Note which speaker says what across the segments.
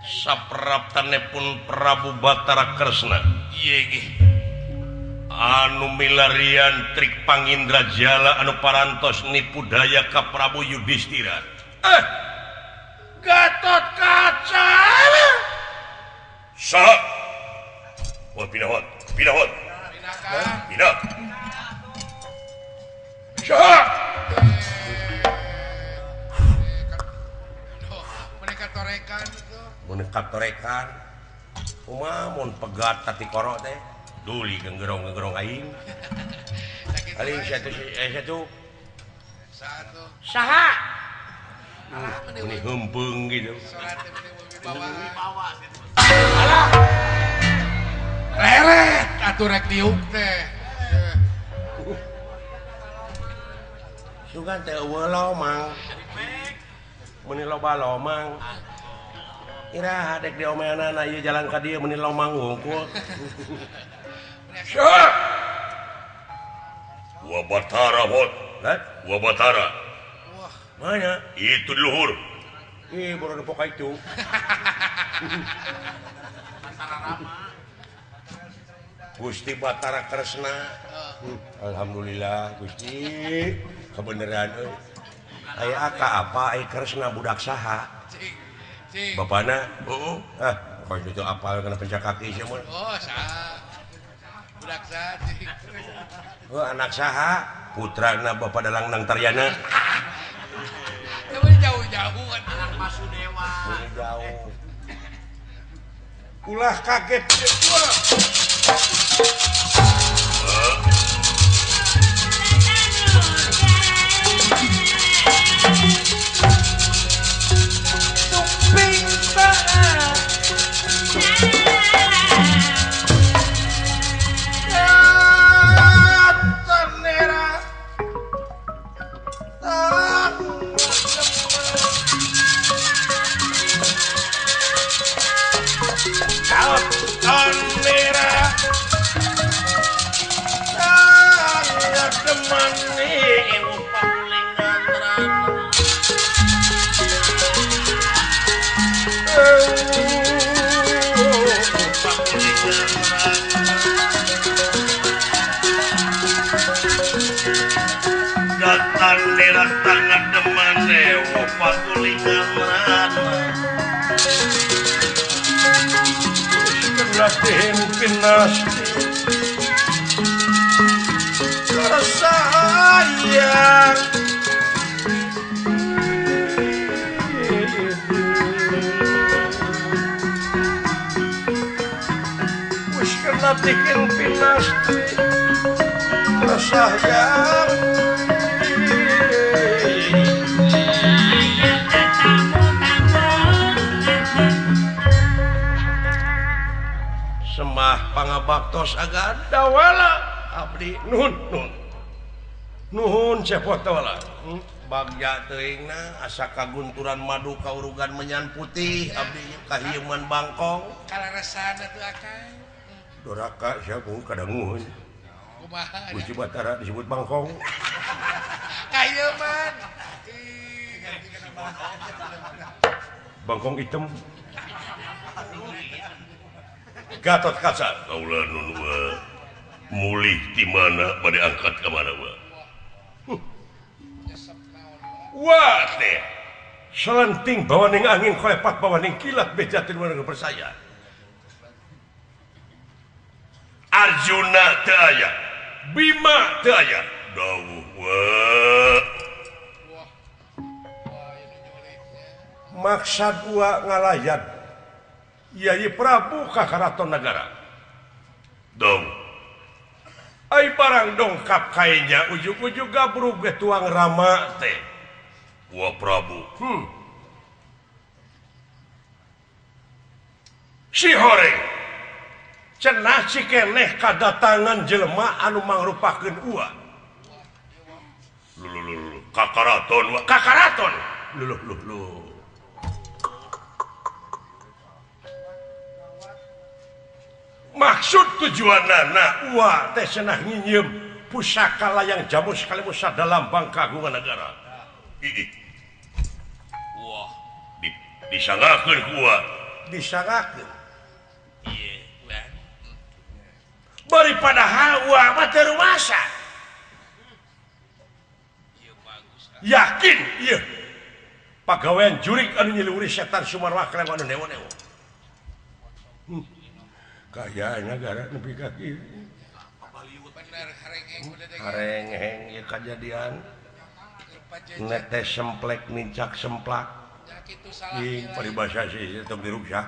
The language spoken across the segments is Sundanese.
Speaker 1: Sapraptanepun Prabu Batara Kresna. Ieu ge anu milarian trik pangindrajala anu parantos nipu daya ka Prabu Yudhistira. Gatot Kaca. Saha? Wah, pinahot, pinahot. Pinah. Saha?
Speaker 2: Mereka torekan itu.
Speaker 1: Mereka torekan. Kumaha mun pegat tati koro teh? Duli genggerong-genggerong aing. Aing satu satu. Saha? Ini hempeung gitu.
Speaker 2: Alah. Leret atuh rek diuk teh.
Speaker 1: Sugan teh eueuh lomang. Meuni loba lomang. Iraha dek diomeanana ieu jalan ka dieu meuni lomang wungkul. Wa Batara hot. Wa Batara.
Speaker 2: Wah,
Speaker 1: mana? Itu di luhur. Ih, baru nepok itu. Gusti Batara Kresna. Alhamdulillah Gusti, kebenaran euy. Aya aka apa ai Kresna budak saha? Bapana? Heeh. Ah, kok itu apal kana pencak kaki sia mah.
Speaker 2: Oh, saha. Budak saha cing.
Speaker 1: Oh, anak saha? Putrana Bapak Dalang Nang Taryana.
Speaker 2: Jauh-jauh anak Basudewa.
Speaker 1: Jauh. Ulah kaget.
Speaker 2: Tumping taat. Tanera.
Speaker 1: Tanera. Sayang wis kena bikin pinasti sayang. Semah pangabaktos agak dawala abdi nuhun nuhun nuhun cepot dawala. Bagja teuingna asa kagunturan madu kaurugan menyan putih abdi kahieuman bangkong
Speaker 2: kalaresan atuh akang
Speaker 1: doraka sia ku kadanguheun
Speaker 2: kumaha
Speaker 1: Gusti Batara disebut bangkong
Speaker 2: kahieuman
Speaker 1: bangkong hitam Gatot Kaca kaula nun mulih di mana bade angkat ka mana wa. Wah teh selenting bawaning angin kolepat bawaning kilat bejatin warga bersaya. Arjuna teu aya, Bima teu aya. Dawuh wa. Maksad wa ngalayan Yai Prabu ka Karaton Nagara. Dong. Ai barang dongkap kainya ujug-ujug gabrug ge tuang rama teh. Wa Prabu. Si horeng cenah cikeneh kadatangan jelema anu mangrupakeun ua. Lulu ka karaton wa ka karaton. Luluh luh luh. Maksud tujuanana ua teh cenah nginyeum pusaka layang jamu sekaligus dalam bangka kagungan negara. Ih. Wah, disangakeun ku ua. Disangakeun. Ieu ulah. Bari padahal urang mah teu rumasa.
Speaker 2: Ieu bagus.
Speaker 1: Yakin ieu. Pagawean jurik anu nyiluhuri setan Sumarwa kelewat anu dewa-dewa. Kaya negara nepi ka kieu.
Speaker 2: Bener harengheng udah deh.
Speaker 1: Harengheng ieu kajadian. Netes semplek nincak semplak. Ing paribasa sih tong diruksak.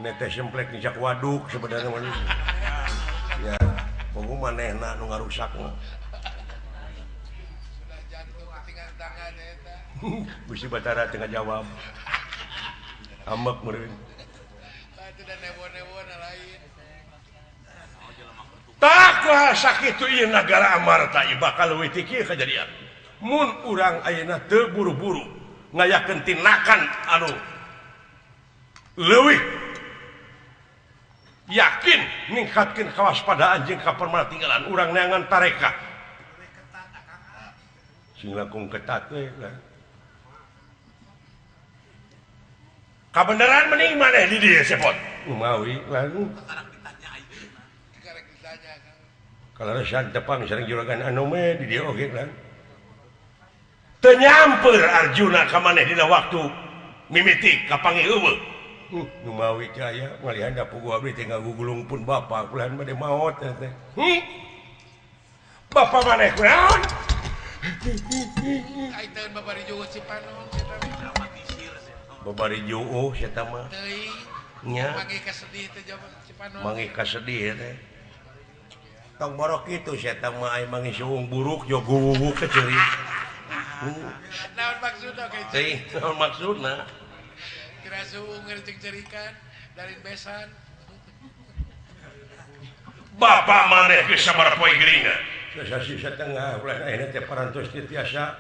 Speaker 1: Netes semplek nincak waduk sebenarnya mah. Ya, pogo manehna nu ngarusak mah.
Speaker 2: Sudah jatuh ketinggalan tangan eta.
Speaker 1: Gusti Batara teu ngajawab. Ambek meureun.
Speaker 2: Atuh da nebo-nebo lain.
Speaker 1: Tak kuah sakitu ieu nagara Amarta ieu bakal leuwih ti kieu kajadian. Mun urang ayeuna teu buru-buru ngayakeun tindakan anu leuwih yakin ningkatkeun kawaspadaan jeung kapermatinggalan urang neangan tareka. Sing langkung ketat we lah. Kabeneran mending maneh di dieu sepot. Mawi lah. Kaleresan tepang sareng juragan Anome di dieu oge lah. Teu nyamper Arjuna ka maneh dina waktu mimiti kapanggih eueuh. Nu mawi teh aya ngalihan da puguh abdi teh ngagugulung pun bapa kulahan bade maot teh. Bapa maneh kunaon?
Speaker 2: Aiteun babari juuh Cipanon eta mah.
Speaker 1: Babari juuh eta mah.
Speaker 2: Teuing.
Speaker 1: Nya.
Speaker 2: Manggih kasedih teh Cipanon.
Speaker 1: Manggih kasedih teh. Tong borok kitu sia eta mah aya manggih suung buruk jo guwuwuk ke ceurik.
Speaker 2: Naon maksudna ge?
Speaker 1: Teuing, naon maksudna?
Speaker 2: Kira suung ngercing cerikan dari besan.
Speaker 1: Bapak maneh geus sabaraha poe geuringna? Sasih satengah ulah ayeuna teh parantos teu tiasa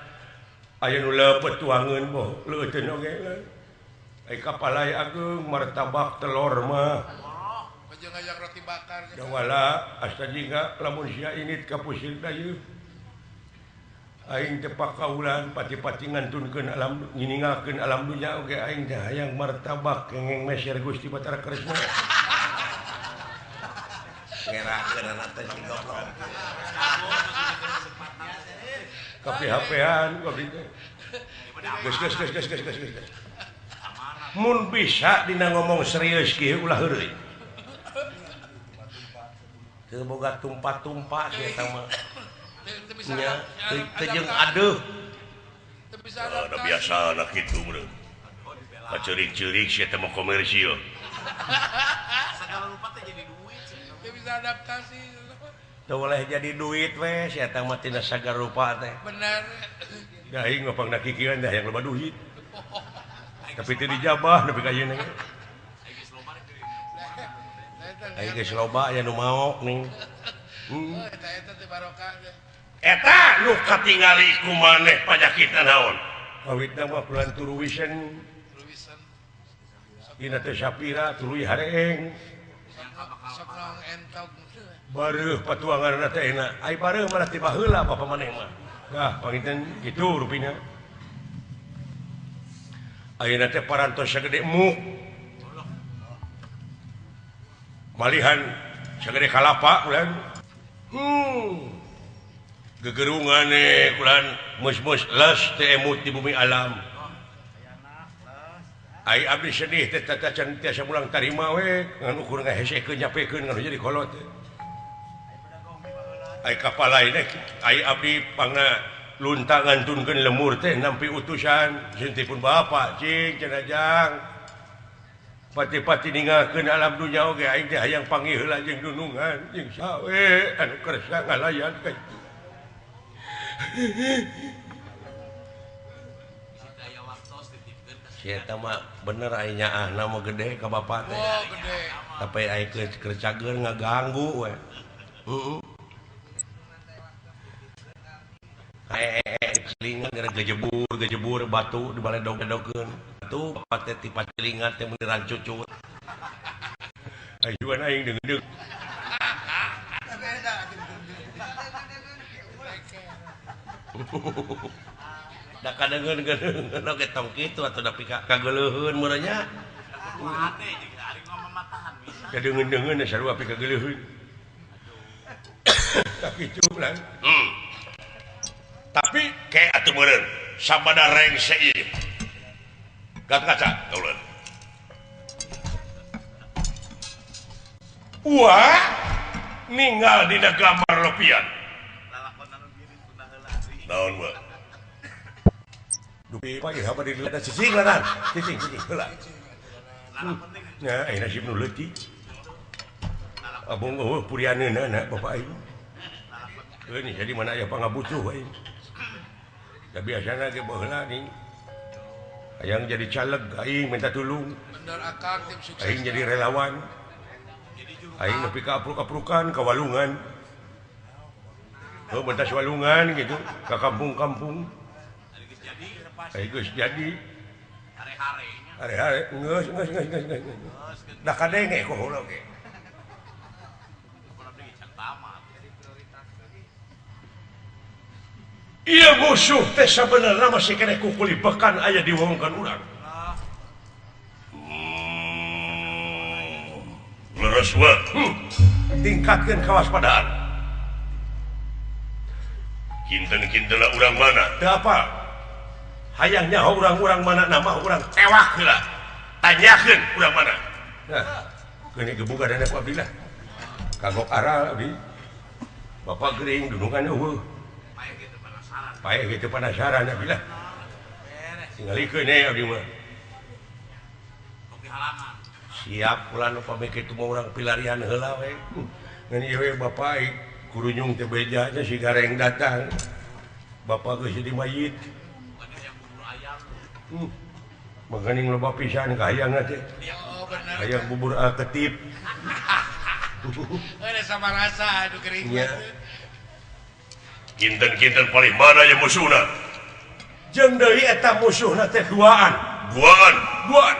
Speaker 1: aya nu leupeut tuangeun boh leuteun oge lah. Ai kapalai ageung martabak telur mah.
Speaker 2: Jeung hayang roti bakar.
Speaker 1: Dawala asta jingga lamun sia init ka pusir dayeuh. Aing teh pakaulan pati-pati ngantunkeun alam nginingakeun alam dunya oge aing teh hayang martabak kengeng meser Gusti Batara Kresna. Ngerakeun teh si goblok. Kapi-hapean goblok teh. Geus geus geus geus geus geus. Mun bisa dina ngomong serius kieu ulah heureuy. Teu boga tumpah-tumpah sia eta mah. Nya teu jeung adeuh.
Speaker 2: Teu bisa
Speaker 1: da biasa na kitu meureun. Kaceurik-ceurik sia teh mah komersil.
Speaker 3: Segala rupa teh jadi duit.
Speaker 2: Teu bisa adaptasi.
Speaker 1: Teu boleh jadi duit we sia eta mah tina sagala rupa teh.
Speaker 2: Bener.
Speaker 1: Da aing mah pangna kikieuan da hayang loba duit. Tapi teu dijabah nepi ka ayeuna ge. Aing geus loba aya nu maok ning.
Speaker 2: Eta eta teh barokah teh.
Speaker 1: Eta nu katingali ku maneh panyakitna naon? Kawitna mah bulan turuwisen.
Speaker 2: Turuwisen.
Speaker 1: Dina teh sapira tuluy hareeng.
Speaker 2: Sok naon entog.
Speaker 1: Bareuh patuanganna teh enak. Ai bareuh mah ti baheula bapa maneh mah. Dah panginten kitu rupina. Ayeuna teh parantos sagede muk. Malihan sagede kalapa ulan. Gegerungane kulan mus-mus les teh emut di bumi alam. Ai abdi sedih teh tata can tiasa pulang tarima we ngan ukur ngahesekeun nyapekeun ngan jadi kolot teh. Ai kapalai teh ai abdi pangna lunta ngantunkeun lemur teh nampi utusan sintipun bapak cing cenah jang. Pati-pati ninggalkeun alam dunya oge aing teh hayang panggih heula jeung dunungan jeung sawe anu kersa ngalayan ka itu. Si eta mah bener aing nyaahna mah gede ka bapak teh.
Speaker 2: Oh, gede.
Speaker 1: Tapi aing keur cager ngaganggu we. Heeh. Celingan gara gejebur batu di baledog-ledogeun. Tuh bapak teh ti pacelingan teh mun dirancucut. Ayuan aing deung-deung. Da kadeungeun-geungeun oge tong kitu atuh da pika kageuleuheun meureun nya. Kadeungeun-deungeun sarua pi kageuleuheun. Tapi itu lah. Tapi kayak atuh meureun sabada rengse ieu. Gat kaca tauleun. Wah, ninggal dina gambar lopian. Naon wa? Dupi pa ieu apa di cicing lah kan? Cicing cicing heula. Nah, ayeuna nasib nu leutik. Abong eueuh purianeunana bapak aing. Heuh nih jadi mana aya pangabutuh aing. Da biasana ge baheula nih. Hayang jadi caleg aing minta tulung.
Speaker 2: Bener akang tim sukses.
Speaker 1: Aing jadi relawan. Aing nepi ka apruk-aprukan ka walungan. Heuh mentas walungan gitu ka kampung-kampung. Aing geus jadi. Hare-hare geus geus geus geus geus. Da kadenge ku heula ge. Iya musuh teh sabenerna masih keneh kukulibekan aya di wewengkon urang. Leres we. Tingkatkeun kewaspadaan. Kinten-kintenna urang mana? Teu apa? Hayang nyaho urang-urang mana nama urang tewak heula. Tanyakeun urang mana. Nah, keuni gebuga dana ku abdi lah. Kagok aral abdi. Bapak gering dunungan eueuh. Paeh gitu penasaran abdi lah. Tingalikeun we abdi mah. Siap ulah nu pamit kitu mah urang pilarian heula we. Ngan ieu we bapak kurunyung teh beja nya si gareng datang. Bapak geus jadi mayit. Maganing loba pisan ka hayangna teh. Hayang bubur ketip.
Speaker 2: Ada sama rasa aduh gering.
Speaker 1: Kinten-kinten paling mana ya musuhna? Jeung deui eta musuhna teh duaan. Duaan, duaan.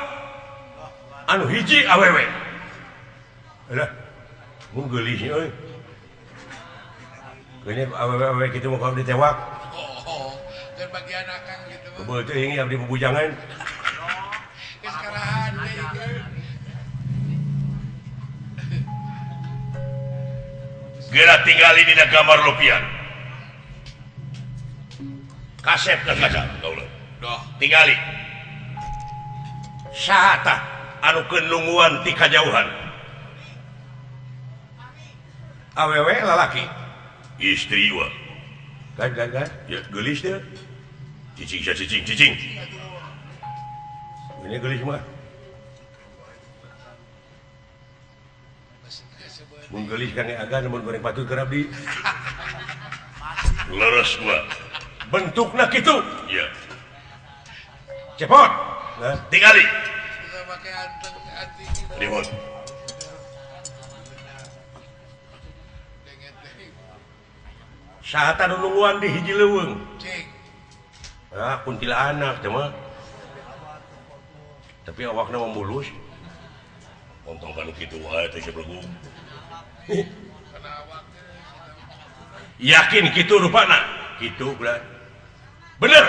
Speaker 1: Anu hiji awewe. Alah, mun geulis euy. Keuni awewe-awewe kitu mah abdi tewak.
Speaker 2: Oh, dan bagian akang gitu mah.
Speaker 1: Kebeul teuing abdi bubujangan.
Speaker 2: Geus karahan deui.
Speaker 1: Geura tingali dina gambar lopian. Kasep dan kaca kaulah.
Speaker 2: Doh,
Speaker 1: tingali. Saha tah anu keur nungguan ti kajauhan? Awewe lalaki. Istri wa. Kan kan kan. Ya geulis teh. Cicing sia cicing cicing. Ini geulis mah. Mun geulis kan agan mun goreng patut keur abdi. Leres wa. Bentukna kitu. Iya. Cepot. Nah, tingali. Ribut. Saha tah nu nungguan di hiji leuweung?
Speaker 2: Cing.
Speaker 1: Ah, kuntilanak teh mah. Tapi awakna mah mulus. Ontong kanu kitu wae teh sebelegu. Yakin kitu rupana? Kitu bulan. Bener.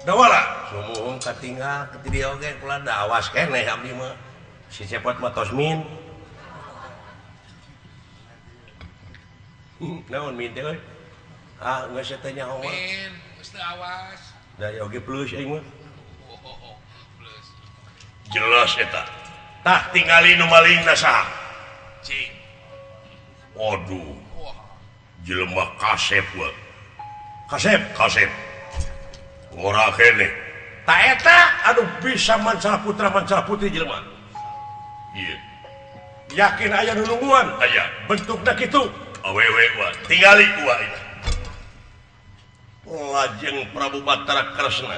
Speaker 1: Dawala. Sumuhun katinggal ke dieu oge kula da awas keneh abdi mah. Si Cepot mah tos min. Naon min teh euy? Ah, geus teh nyaho mah.
Speaker 2: Min, geus teu awas.
Speaker 1: Da oge plus aing mah.
Speaker 2: Oh, plus.
Speaker 1: Jelas eta. Tah tingali nu malingna saha?
Speaker 2: Cing.
Speaker 1: Waduh. Jelema kasep we. Kasep, kasep. Ngora keneh. Ta eta anu bisa mancala putra mancala putri jelema. Ieu. Yakin aya nu nungguan? Aya. Bentukna kitu. Awewe wa. Tingali wa ieu. Lajeng Prabu Batara Kresna.